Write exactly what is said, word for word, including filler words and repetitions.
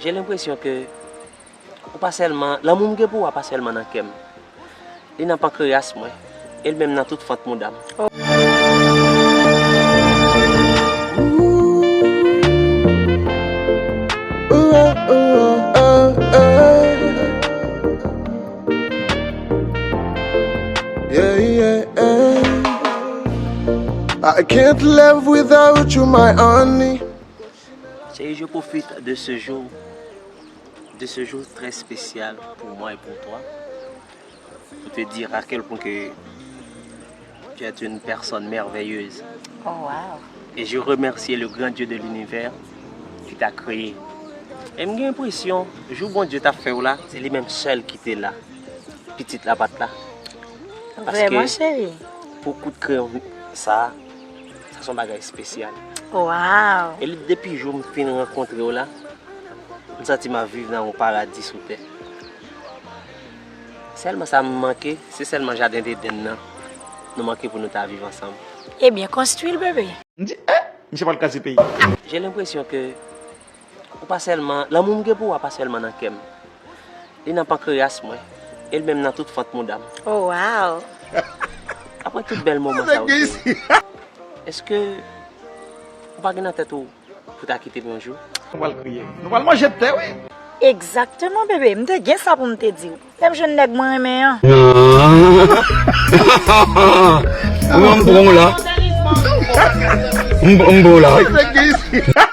J'ai l'impression que ou pa sèlman, lanmou m gen pou ou a pa sèlman nan kè m. Li nan pankreyas mwen, e l menm nan tout fant mouda m. Yeah, yeah, yeah. I can't live without you, my honey. Chérie, je profite de ce jour, de ce jour très spécial pour moi et pour toi, pour te dire à quel point que tu es une personne merveilleuse. Oh, wow. Et je remercie le grand Dieu de l'univers qui t'a créé. E m gen enpresyon, jou Bondye t ap fè w la, se li menm sèl ki te la. Pitit la pa t la. Vrèman, cheri. Pou kout kreyon sa, sa se yon bagay espesyal. Wow. E li depi jou m fin rankontre w la, m santi m ap viv nan yon paradi sou tè. Sèlman sa m manke, se sèlman jaden Edenn nan. Nou manke pou nou ta viv ansanm. Ebyen, konstwi l, bebe. M di, eh, misye pral kraze peyi. J'ai l'impression que ou pa sèlman, lanmou m gen pou ou a pa sèlman nan kè m. Li nan pankreyas mwen, e l menm nan tout fant mouda m. Oh, wow. Apre tout bèl moman sa yo, èske ou pa gen nan tèt ou pou ta kite m yon jou? Nou pral kriye. Nou pral manje tè, wi. Egzakteman, bebe. M te gen sa pou m te di w. Lè m jwenn nèg mwen renmen an. Ou an pran w la. M m pran w la.